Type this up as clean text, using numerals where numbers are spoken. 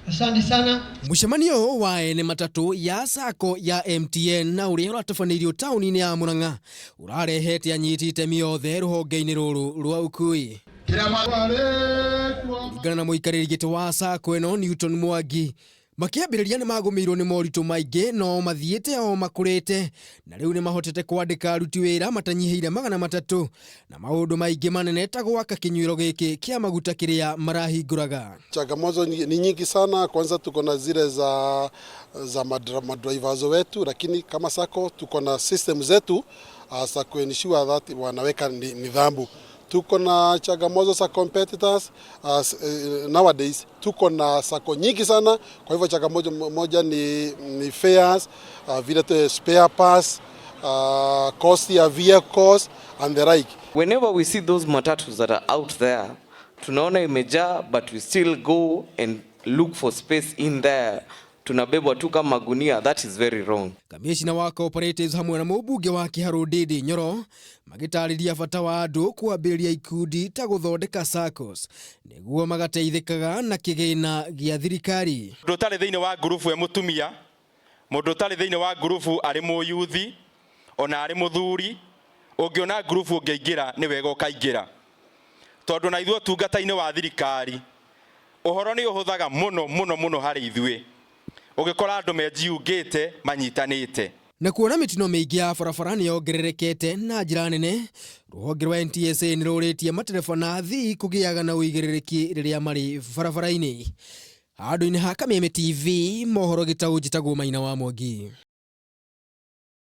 Asante sana. Mũcemanio wa ene matatũ ya sacco ya MTN na ũrĩa ũratabanĩirio taũni-inĩ ya Murang'a ũrarehete anyiti itemi othe rũhonge-inĩ rũrũ rwa ũkui. Kũringana na mũikarĩri gĩtĩ wa sacco ĩno Newton Mwangi, makĩambĩrĩria nĩ magũmĩirwo nĩ moritũ maingĩ no mathiĩte o makũrĩte na rĩu nĩ mahotete kwandĩka aruti wĩra matanyihĩire 300 na maũndũ maingĩ manene ta gwaka kĩnyuĩro gĩkĩ kĩa maguta kĩrĩa marahingũraga. Changamoto ni nyingi sana. Kwanza tuko na zile za madrivers wetu, lakini kama sacco tuko na system zetu za kuensure that wanaweka nidhamu. Tuko na changamoto za competitors. Nowadays tuko na sacco nyingi sana, kwa hivyo changamoto moja ni fares, vile spare parts, cost ya vehicles and the like. Whenever we see those matatus that are out there, tunaona imejaa, but we still go and look for space in there. Tunabebwa tu kama gunia. That is very wrong. Kamishna wa cooperatives hamwe na mũmbunge wa Kiharu Ndindi Nyoro magĩtarĩria bata wa andũ kwambĩrĩria ikundi ta gũthondeka SACCOs nĩguo magateithĩkaga na kĩgĩna gĩa thirikari. Mũndũ ũtarĩ thĩinĩ wa ngurubu e mũtumia, mũndũ ũtarĩ thĩinĩ wa ngurubu arĩ mũyuthi, ona arĩ mũthuri, ũngĩona ngurubu ũngĩingĩra nĩ wega ũkaingĩra, tondũ na ithuĩ ũtungata-inĩ wa thirikari ũhoro nĩ ũhũthaga mũno mũno mũno harĩ ithuĩ ũgĩkora andũ mejiungĩte manyitanĩte. Na kuona mĩtino mĩingĩ ya barabara nĩ yongererekete na njĩra nene, rũhonge rwa NTSA nĩ rũrĩtie matereba na athii kũgĩaga na ũigĩrĩrĩki rĩrĩa marĩ barabara-inĩ. Handũ-inĩ ha Kameme TV mohoro gĩtaũ, njĩtagwo Maina wa Mwangi.